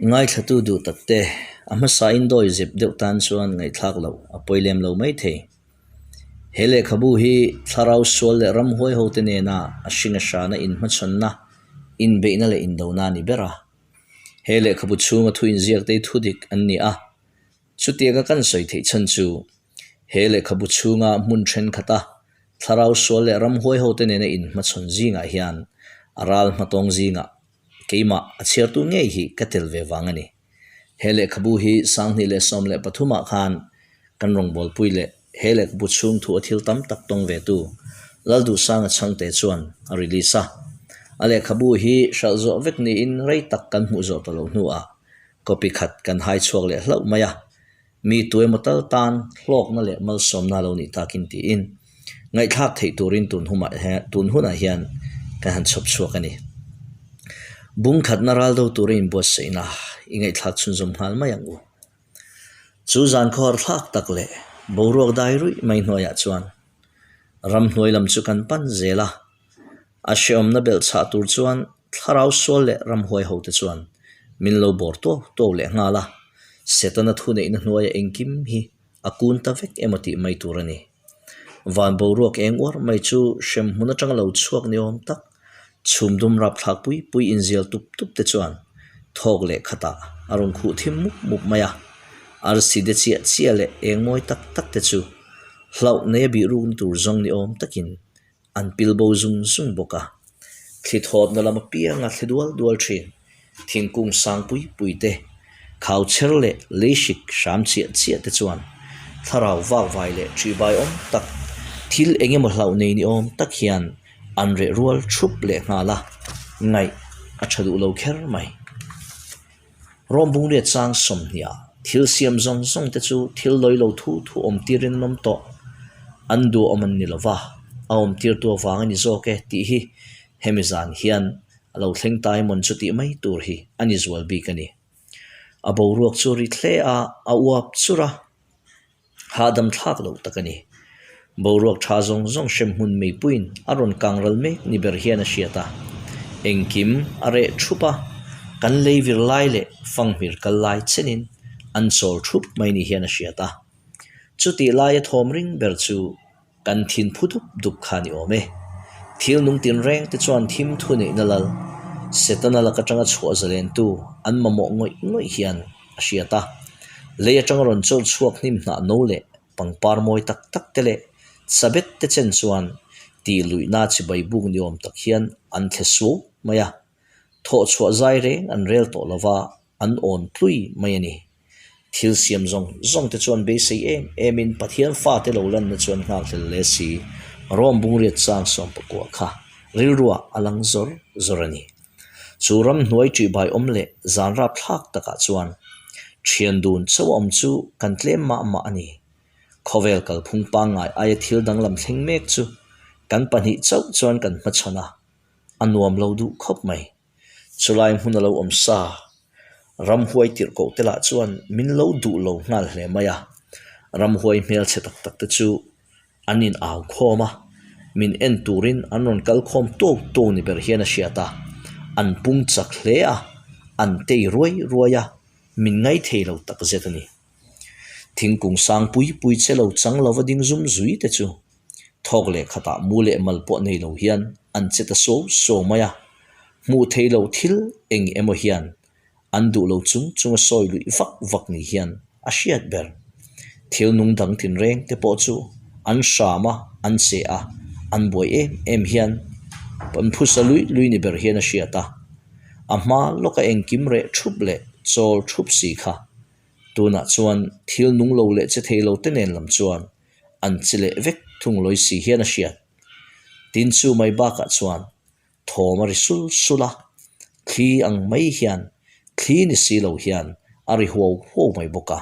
Ngaithlatu duh tak te, a hmasain dawi zep deuh tan chuan ngaihthlak loh a pawi lem lo mai thei. He lehkhabu hi thlarau sual leh ramhuai hote nena a hring a hrana inhmachhawnna, inbeihna leh indona a ni ber a. He lehkhabu chhunga thu inziak te hi thudik an ni a, chutianga kan sawi theih chhan chu he lehkhabu chhunga hmun thenkhat a thlarau sual leh ramhuai hote nena inhmachhawn zingah hian a ral hmatawng zingah Keimah a chhiartu ngei hi ka tel ve vang a ni. He lehkhabu hi 2013 ah khan kan rawngbawlpui leh he lehkhabu chhung thu a thil tam tak tawng ve tu Lalduhsanga Chhangte chuan a release a. A lehkhabu hi hralh zawh vek niin rei tak kan hmuh zawh ta lo hnuah copy khat kan hai chhuak leh hlauh mai a. Mi tuemaw tal tan hlawkna leh malsawmna lo nih takin tiin ngaihthlak theih turin tun humah tun hunah hian kan han chhawp chhuak a ni. Bung khatna ral do tura inbuatsaihna i ngaihthlak chhunzawm nghal mai ang u. Chu zan khawhar thlak tak leh boruak dai ruih mai hnuaiah chuan ramhnuai lam chu kan pan zel a. A hrehawmna belh chhah tur chuan thlarau sual leh ramhuai hote chuan min lo bawr tuau tuau leh nghal a, Setana thuneihna hnuaia engkim hi a kun ta vek emaw tih mai tur a ni. Van boruak eng uar mai chu hremhmun atanga lo chhuak ni awm tak, chhum dum rapthlak pui pui inzial tup tup te chuan thawk leh khatah a rawn khuh thim mup mup mai a, arsi de chiah chiah leh eng mawi tak tak te chu hlauh nei a bihrukna tur zawng ni awm takin An pil bo zung zung bawk a, thli thawtna lam apianga thli dual dual thin, thingkung sang pui pui te, khau chher leh lei hrik hram chiah chiah te chuan thlarau vak vai leh ṭihbai awm tak, thil eng emaw hlauh nei ni awm tak hian an reh rual thup leh nghal a, ngaih a ṭha duh lo kher mai. Rawmbungriat chang sawmhniah thil siam zawng zawng te chu thil lawi lo thu thu awm tirin an awm tawh. An duh awm an ni lo va, a awm tirtu avang a ni zawk e tih hi hemi zan hian a lo thleng ta emawn chu tih mai tur hi a ni zual bik a ni. A boruak chu ri hle a, a uap chur a. Hahdam thlak loh tak a ni. Boruak tha zawng zawng hremhmun meipuiin a rawn kang ral mek ni ber hian a hriat a. Engkim a reh thup a, kan lei vir lai leh fanghmir kal lai chenin an chawl thup mai ni hian a hriat a. Chutih laia thawm ring ber chu Kan thin phu dup dup kha ni awm e. Thil nung tinreng te chuan thim thu neihna lal, Setana lak atanga chhuah zalentu an mamawh ngawih ngawih hian a hriat a. Lei atanga rawn chawlh chhuak hnim hnah no leh pangpar mawi tak tak te leh chabet te chen chuan tih luihna chibai buk ni awm tak hian an thle suau mai a. Thawh chhuah zai reng an rel tawh lova an awn tlui mai a ni. Thil siam zawng zawng te chuan beisei em em in Pathian fate lo lanna chuan nghak hlel hle si, Rome bungriat chang sawmpakua kha rilruah a lang zawr zawr a ni. Chu ramhnuai ṭihbai awm leh zan rapthlak takah chuan ṭhian dun chauh a awm chu kan tlem mah mah a ni. Khawvel kalphung pangngai aia thil danglam thleng mek chu kan pahnih chauh chuan kan hmachhawn a, a nuam lo duh khawp mai. Chulai hmun a lo awm sa. Ramhuai tirhkoh te lah chuan min lo duh lo nghal hle mai a. Ramhuai hmelchhe tak tak te chu an in au khawm a, min en turin an rawn kal khawm tuau tuau ni ber hian a hriat a. An pung chak hle a, an tei ruai ruai a, min ngaithei lo tak zet a ni. Thingkung sang pui pui che lo chang lova ding zum zui te chu Thawk leh khatah mu leh mal pawh nei lo hian an che ta suau suau mai a, hmuh theih loh thil eng emaw hian an duh lo chung chunga sawi luih vak vak ni hian a hriat ber. Thil nung dang tinreng te pawh chu an hram a, an che a, an buai em em hian an phusa luih luih ni ber hian a hriat a. A hma lawka engkim reh thup leh chawl thup si kha tunah chuan thil nung lo leh che thei lo te nen lam chuan an chi leh vek thung lawi si hian a hriat. Tin chu mai bakah chuan thawm a ri sul sul a, thli ang mai hian thli ni si lo hian a ri huau huau mai bawk a.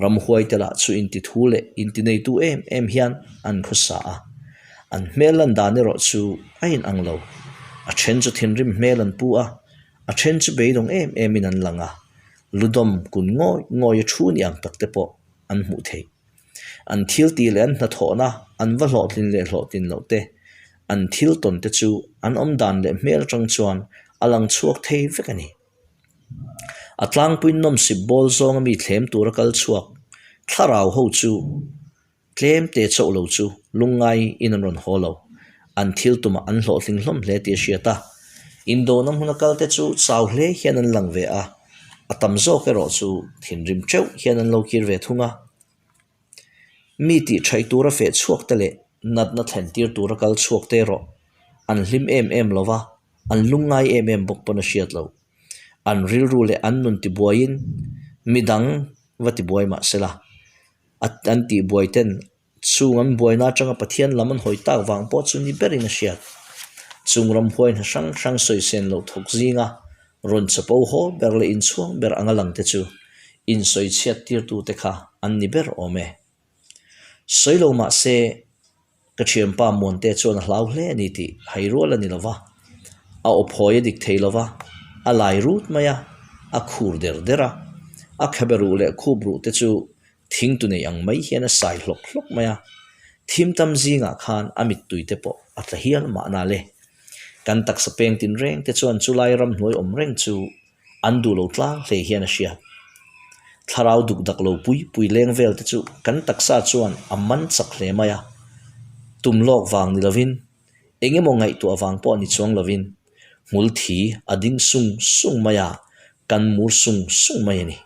Ramhuai te lah chu inti thu leh inti neitu em em hian an khawsa a, an hmel lan dan erawh chu a inang lo. A then chu thinrim hmel an pu a, a then chu beidawng em emin an lang a, ludawm kun ngawih ngawih a thu ni ang tak te pawh an hmuh theih. An thil tih leh an hnathawhna, an va hlawhtlin leh hlawhtlin loh te, an thil tawn te chu an awm dan leh hmel atang chuan a lang chhuak thei vek a ni. A tlangpuiin nawmsip bawl zawnga mi thlem tura kal chhuak thlarau ho chu tlem te chauh lo chu lungngai in an rawn haw lo. An thil tumah an hlawhtling hlawm hle tih a hriat a. Indona hmuna kal te chu chau hle hian an lang ve a, a tam zawk erawh chu thinrim teuh hian an lo kir ve thung a. Mi tih thaih tura feh chhuak te leh natna thlen tir tura kal chhuak te erawh an hlim em em lo va, an lungngai em em bawk pawn a hriat loh. An rilru leh an nun tibuaiin midang va tibuai mah sela, an tihbuai ten Chung an buaina atanga Pathian lam an hawi tak vang pawh chu ni berin a hriat. Chung ramhuai hna hrang hrang sawisen loh thawk zinga rawn chapo haw ber leh inchhuang ber anga lang te chu insawi chhiat tirtute kha an ni ber awm e. Sawi lo mah se ka thianpa Muante chuan a hlau hle a ni tih hai rual a ni lo va, a awp hawi a dik thei lo va, a lai rut mai a, a khur der der a, a khabe ruh leh khup ruh te chu Thing tu nei ang mai hian a sai hlawk hlawk mai a, thim tam zingah khan a mittui te pawh a tla hial mahna le. Kan taksa peng tin reng te chuan chulai ramhnuai awm reng chu an duh lo tlang hle hian a hria. Thlarau duk dak lo pui pui leng vel te chu kan taksa chuan a man chak hle mai a, tum lawk vang ni lovin Eng emaw ngaihtuah vang pawh ni chuang lovin hmul thi a ding sung sung mai a, kan mur sung sung mai a ni.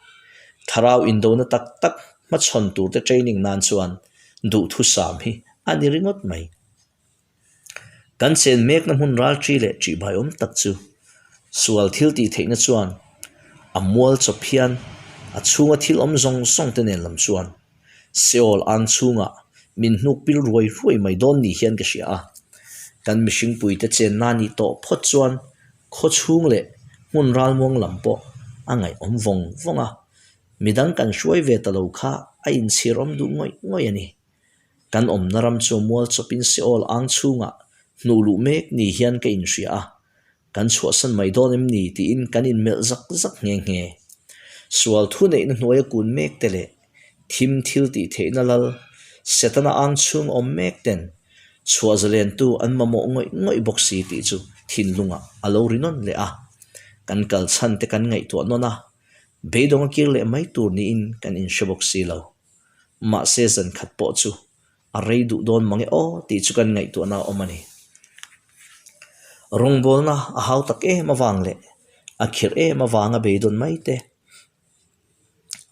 Thlarau indona tak tak hmachhawn turte training nan chuan duhthusam hi a ni ringawt mai. Kan chen mekna hmun ralṭi leh ṭihbaiawm tak chu sual thil tih theihna chuan a mual chawp hian a chhunga thil awm zawng zawng te nen lam chuan Seol ang chhungah min hnuk pil ruai ruai mai dawn ni hian ka hria a. Kan mihringpuite chenna nih tawh phawt chuan khaw chhung leh hmun ralmuang lam pawh a ngaihawm vawng vawng a, midang kan hruai ve ta lo kha a inchhir awm duh ngawih ngawih a ni. Kan awmna ram chu mual chawpin Seol ang chhungah hnuh luh mek ni hian ka inhria a, Kan chhuahsan mai dawn em ni tiin kan inmelh zak zak nghe nghe. Sual thu neihna hnuaia kun mek te leh thim thil tih theihna lal Setana ang chhung awm mek ten chhuah zalentu an mamawh ngawih ngawih bawk si tih chu thinlungah a lo ri nawn leh a. Kan kal chhan te kan ngaihtuah nawn a, beidawng a kir leh mai tur niin kan inhre bawk si lo. Mahse zan khat pawh chu a rei duh dawn mang e aw tih chu kan ngaihtuahna a awm a ni. Rawngbawlna a hau tak em avang leh a khirh em avanga beidawn mai te,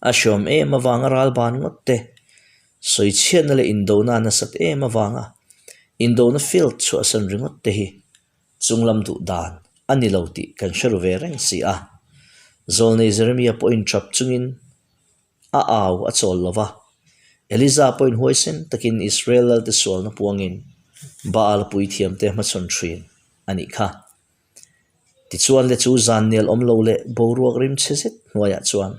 a hriawm em avanga ral ban ngawt te, sawichhiatna leh indona a nasat em avanga indona field chhuahsan ringawt te hi chunglam duh dan a ni lo tih kan hre ru ve reng si a. Zawlnei Jeremia pawhin tap chungin A au a chawl lo va. Eliza pawhin huaisen takin Israel lalte sualna puangin Baal puithiamte hmachhawn thin a nih kha. Tichuan le chu zan nel awm lo leh boruak rim chhe zet hnuaiah chuan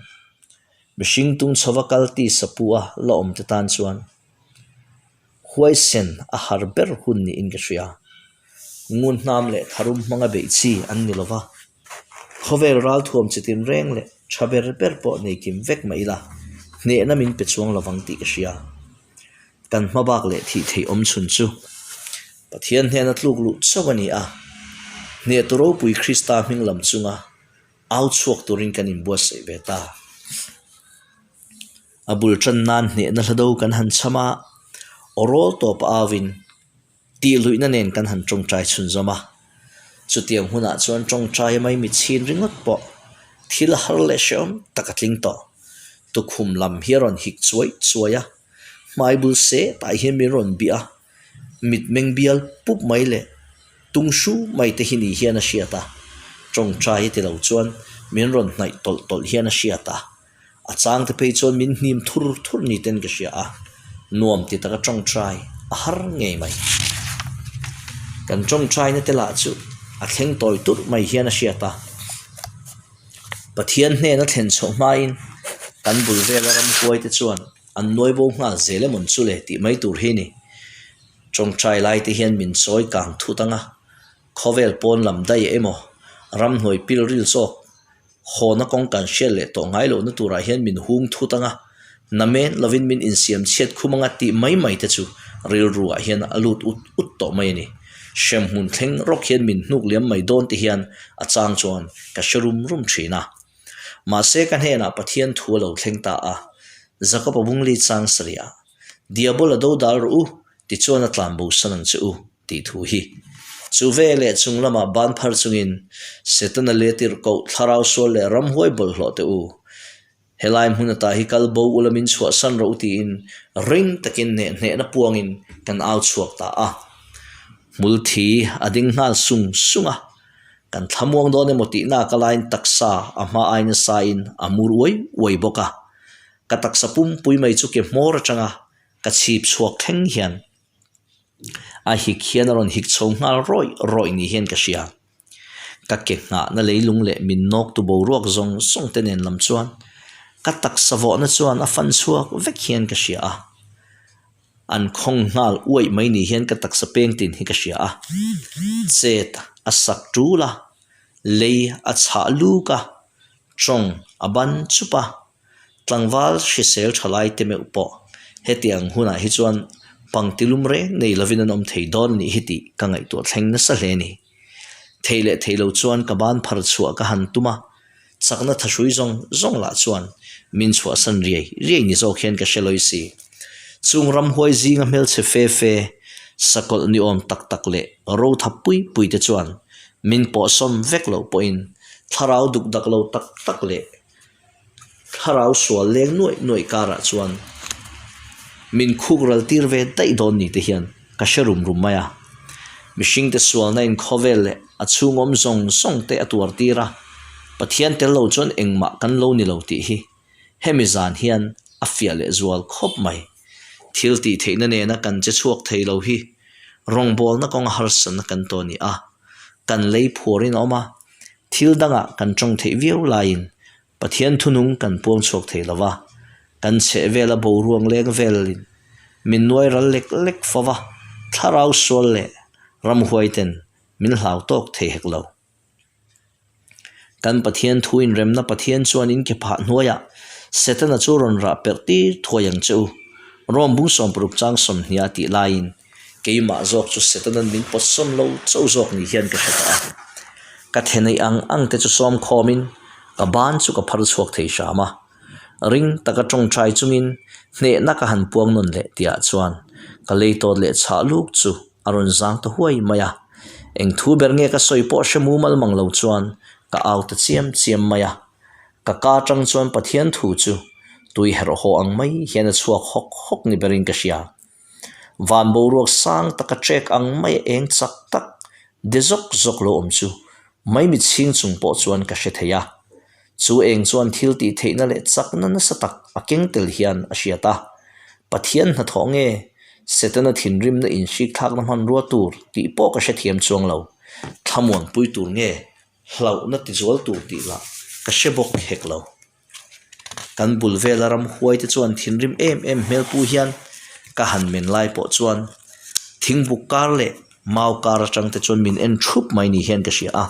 mihring tung chhova kal tisa pu a la awmte tan chuan huaisen a har ber hun niin ka hria. Ngun hnam leh tharum hmanga beih chi an ni lo va. Khawvel ralthuam chi tin reng leh tha ber ber pawh nei kim vek mah ila, hnehna min pe chuang lovang tih ka hria. Kan hma bak leh thih theih awm chhun chu Pathian hnena tluk luh chauh a ni a, hnehtu ropui Krista hming lam chunga au chhuak turin kan inbuatsaih ve ta. A bul tan nan hnehna hla do kan han cham a, aw rawl tawp a auin Tih luihna nen kan han tawngtai chhunzawm a, chutiang hunah chuan tawngtai mai mi chhin ringawt pawh thil har leh hrehawm tak a tling tawh. Tukhum lam hi a rawn hik chuai chuai a, hmai bul se tah hian min rawn bih a, mitmeng bial pup mai leh tung hru mai te hi ni hian a hriat a, tawngtai a ti lo chuan min rawn hnaih tawlh tawlh hian a hriat a. A chang te phei chuan min hnim thur thur ni ten ka hria a, nuam ti taka tawngtai a har ngei mai. Kan tawngtaina te lah chu a thleng tawi turh mai hian a hriat a, Pathian hnena thlen chhoh hmain kan bul vela ramhuai te chuan an nuai bo nghal zel emawn chu le tih mai tur hi ni. Tawngtai lai te hian min chawi kang thut ang a, khawvel pawn lam daih emaw ramhnuai pilril zawk Hawna kawng kan hriat leh tawh ngai lohna turah hian min hung thut anga, namen lovin min insiam chhiat khum anga tih mai mai te chu rilruah hian a lut ut ut tawh mai a ni. Hremhmun thleng rawk hian min hnuk liam mai dawn te hian a chang chuan ka hre rum rum thin a. Mahse ka hnenah Pathian thu a lo thleng ta a, Jakob-a bungli chang sarih ah, Diabol a do dal rawh u, tichuan a tlan bo san ang che u, tih thu hi. Chu veleh chung lamah ban phar chungin Setana letir koh thlarau sual leh ramhuai bawlhhlawh teh u. Helai hmun ata hi kal bo ula min chhuahsan rawh u tiin ring takin hneh hnehna puangin kan au chhuak ta a. Hmul thi a ding nghal sung sung a, kan thlamuang dawn emaw tihna ka laiin taksa a hma ai nasa in a mur uai uai bawk a. Ka taksa pumpui mai chu ke hmawr atanga ka chhip chhuak thleng hian a hik hian a rawn hik chho nghal rawih rawih ni hian ka hria. Ka ke nghahna leilung leh min nawktu boruak zawng zawng te nen lam chuan ka taksa vawhna chuan a fan chhuak vek hian ka hria a. An khawng nghal uaih mai ni hian ka taksa peng tin hi ka hria a. Chet a sak tul a, lei a chhah luk a, tawng a ban chup a. Tlangval hrisel tha lai te meuh pawh hetiang hunah hi chuan pangti lum reng nei lovin an awm thei dawn nih hi tih ka ngaihtuah thleng nasa hle a ni. Thei leh thei lo chuan ka ban phar chhuah ka han tum a, chakna thahrui zawng zawng lah chuan min chhuahsan riai riai ni zawk hian ka hre lawi si. Chung ramhuai zinga hmelchhe fe fe, sakawlh ni awm tak tak leh rotha pui pui te chuan min pawhsawm vek loh pawhin thlarau duk dak lo tak tak leh Thlarau sual leng nuaih nuaih karah chuan min khuk ral tir ve daih dawn ni te hian ka hre rum rum mai a. Mihringte sualna in khawvel leh a chhungawm zawng zawng te a tuar tir a, Pathian tel lo chuan engmah kan lo ni lo tih hi hemi zan hian a fiah leh zual khawp mai. Thil tih theihna nena kan che chhuak thei lo hi rawngbawlna kawnga harsatna kan tawh a ni a, kan lei phuarin a awm a, Thil dangah kan tawng theih viau laiin Pathian thunung kan puang chhuak thei lo va, kan chheh vela boruang leng velin min nuai ral lek lek fo va, thlarau sual leh ramhuai ten min hlau tawk thei hek lo. Kan Pathian thu inremna Pathian chuan in ke phah hnuaiah Setana chu rawn rah perh tir thuai ang che u. Rom bung 60 chang 20 a tih laiin Keimah zawk chu Setanan min pawtsawm lo chauh zawk ni hian ka hre tawh a. Ka theneih ang ang te chu sawm khawmin ka ban chu ka phar chhuak thei hram a. Ring taka tawngtai chungin hnehna ka han puang nawn leh tihah chuan ka lei tawt leh chhah luk chu a rawn zang ta huai mai a. Eng thu ber nge ka sawi pawh hre mumal mang lo chuan ka au ta chiam chiam mai a. Ka ka atang chuan Pathian thu chu tui herh haw ang mai hian a chhuak hawk hawk ni berin ka hria. Van boruak sang taka trek ang mai a eng chak tak de zawk zawk lo awm chu maimit chhing chung pawh chuan ka hre thei a. Chu eng chuan thil tih theihna leh chakna nasa tak a keng tel hian a hriat a. Pathian hnathawh nge Setana thinrimna inhrik thlakna hmanrua tur tih pawh ka hrethiam chuang lo. Thlamuanpui tur nge hlauhna tizual tur tih lah ka hre bawk hek lo. Kan bul vela ramhuai te chuan thinrim em em hmel pu hian ka han men lai pawh chuan thingbuk kar leh mau kar atang te chuan min en thup mai ni hian ka hria a.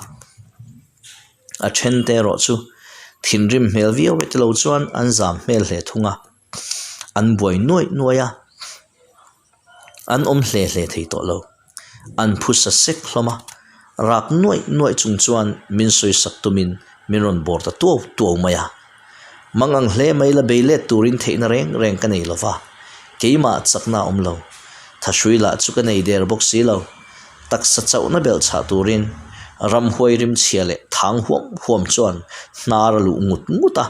A then te erawh chu thinrim hmel viau e tilo chuan an zam hmel hle thung a, an buai nuaih nuaih a. An awm hle hle thei tawh lo. An phusa sek hlawm a, rak nuaih nuaih chung chuan min sawisak tumin min rawn bawr ta tuau tuau mai a. Mang ang hle mai la bei let turin theihna reng reng ka nei lo va, keimah chakna a awm lo. Thahrui lah chu ka nei der bawk si lo. Taksa chauhna belh chhah turin ramhuai rimchhia leh thang huam huam chuan hnar a luh ngut ngut a,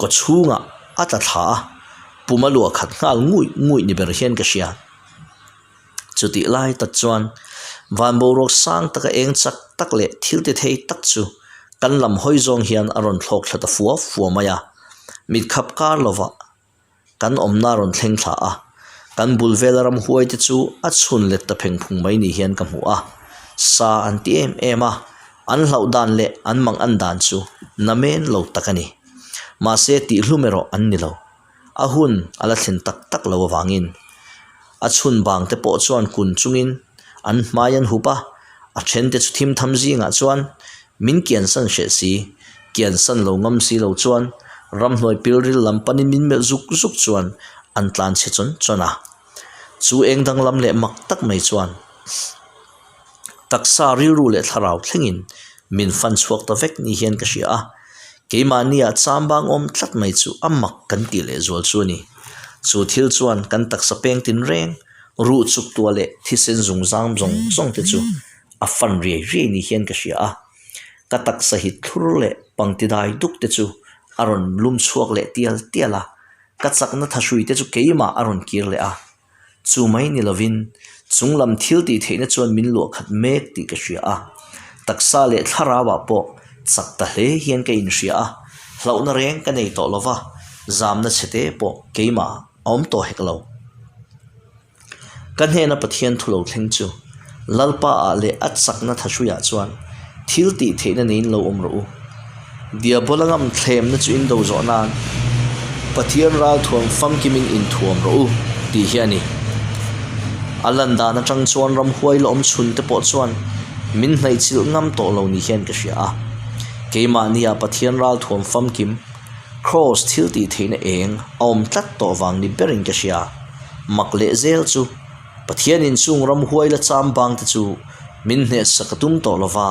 kawchhungah a tla thla a. Pum a luah khat nghal nguih nguih ni ber hian ka hria. Chutih lai tak chuan van boruak sang taka eng chak tak leh thil ti thei tak chu kan lam hawi zawng hian a rawn thlawk thla ta fua fua mai a. Mit khap kar lovah kan awmna a rawn thleng thla a, kan bul vela ramhuai te chu a chhun let ta pheng phung mai ni hian ka hmu a. Sa an ti em em a, an hlauh dan leh an mang an dan chu namen lo tak a ni. Mahse tihhlum erawh an ni lo. A hun a la thlen tak tak lo avangin a chhun bang te pawh chuan kun chungin an hmai an hup a, a then te chu thim tham zingah chuan min kiansan hreh si, kiansan lo ngam si lo chuan ramhnuai pilril lam panin min melh zuk zuk chuan an tlan chhe chawn chawn a. Chu eng danglam leh mak tak mai chuan taksa rilru leh thlarau thlengin min fan chhuak ta vek ni hian ka hria a. Keimahnia chambang awm tlat mai chu a mak kan tih lehzual chu a ni. Chu thil chuan kan taksa peng tinreng, ruh chuk tuah leh thisen zungzam zawng zawng te chu a fan riai riai ni hian ka hria a. Ka taksa hit thlur leh pangti dai duk te chu a rawn lum chhuak leh tial tial a, ka chakna thahrui te chu keimah a rawn kir leh a. Chu mai ni lovin chung lam thil tih theihna chuan min luah khat mek tih ka hria a, taksa leh thlarauah pawh chak ta hle hian ka inhria a, hlauhna reng ka nei tawh lova, zamna chhe te pawh keimah a awm tawh hek lo. Ka hnena Pathian thu lo thleng chu Lalpa ah leh a chakna thahruiah chuan thil tih theihna neiin lo awm rawh u. Diabola ngam thlemna chu in do zawh nan Pathian ralthuam famkimin inthuam rawh u tih hi a ni. A lan dan atang chuan ramhuai la awm chhun te pawh chuan min hnaihchilh ngam tawh lo ni hian ka hria a. Keimahnia Pathian ralthuam famkim, Kraws thil tih theihna eng a awm tlat tawh vang ni berin ka hria. Mak leh zel chu Pathianin chung ramhuai la cham bang te chu min hnehsak a tum tawh lova,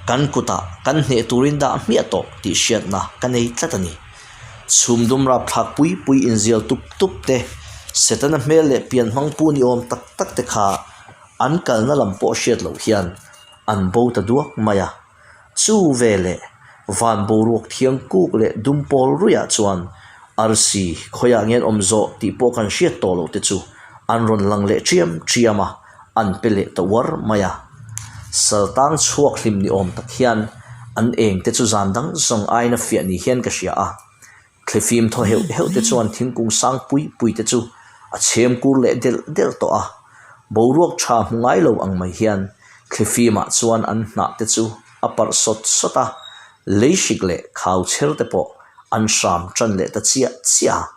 kan kutah kan hneh turin dah hmiah tawh tih hriatna ka nei tlat a ni. Chhum dum rapthlak pui pui inzial tup tup te, Setana hmel leh pian hmang pu ni awm tak tak te kha an kalna lam pawh hriat loh hian an bo ta duak mai a. Chu veleh van boruak thiang kuk leh dum pawl ruiah chuan arsi khawiah nge an awm zawh tih pawh kan hriat tawh loh te chu an rawn lang leh ṭiam ṭiam a, an pe leh ta uar mai a. Saltang chhuak hlim ni awm tak hian an eng te chu zan dang zawng aiin a fiah ni hian ka hria a. Thlifim thaw heuh heuh te chuan thingkung sang pui pui te chu a chhem kur leh delh delh tawh a, boruak tha hmu ngai lo ang mai hian thlifimah chuan an hnah te chu a parh sawt sawt a, lei hrik leh khau chher te pawh an hram tan leh ta chiah chiah a.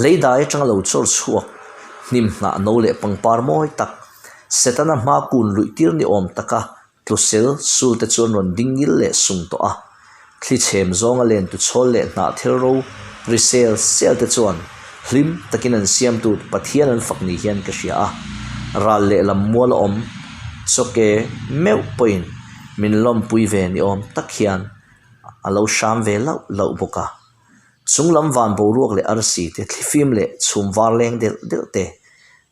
Lei dai atanga lo chawr chhuak hnim hnah no leh pangpar mawi tak, Setana hma kun luih tir ni awm taka Tlusel sul te chuan rawn ding ngil leh sung tawh a, thli chhem zawnga len tu chhawl leh hnah thil ro ri sel sel te chuan hlim takin an siamtu Pathian an fak ni hian ka hria a, ral lehlam mual a awm chawke meuh pawhin min lawmpui ve ni awm tak hian a lo hram ve lauh lauh bawk a. Chunglam van boruak leh arsi te thlifim leh chhum var leng delh delh te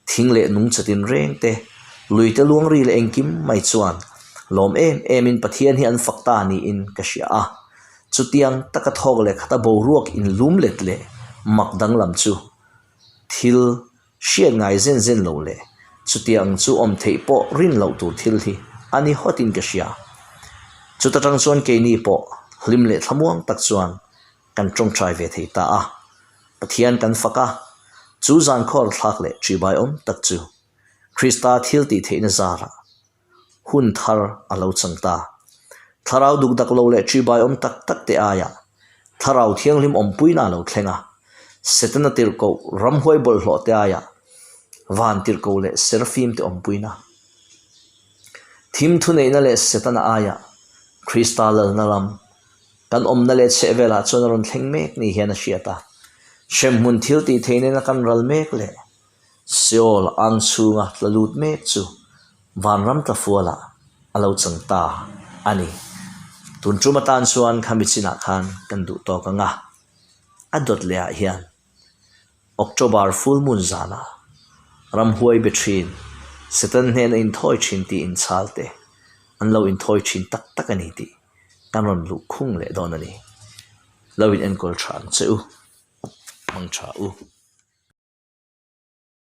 Thing leh nung chatin reng te, lui te luang ri leh engkim mai chuan lawm em emin Pathian hi an fak ta niin ka hria a. Chutiang taka thawk leh khata boruak inlum let leh mak danglam chu thil hriat ngai zen zen lo leh chutiang chu awm theih pawh rin loh tur thil hi a ni hawtin ka hria. Chuta tang chuan keini pawh hlim leh thlamuang tak chuan kan tawngtai ve thei ta a, Pathian kan fak a, chu zan khawr thlak leh ṭihbai awm tak chu Krista thil tih theihna zarah hun thar a lo chang ta. Thlarau duk dak lo leh ṭihbai awm tak tak te aiah Thlarau Thianghlim awmpuina a lo thleng a, Setana tirhkoh ramhuai bawlhhlawh te aiah van tirhkoh leh serafim te awmpuina. Thim thuneihna leh Setana aiah Krista lalna ram Kan awmna leh chhehvelah chuan a rawn thleng mek ni hian a hriat a. Hremhmun thil tih theih nena kan ral mek leh Seol ang chhunga tla lut mek chu vanram tla fualah a lo chang ta a ni. Tun tum atan chuan khami chinah khan kan duh tawk ang a, a dawt lehah hian October full moon zanah ramhuai be thin, Satan hnena inthawi thin tih inchhal te an lo inthawi thin tak tak a ni tih kan rawn luh khung leh dawn a ni. Lo in enkawl tha ang che u. Hmang tha u.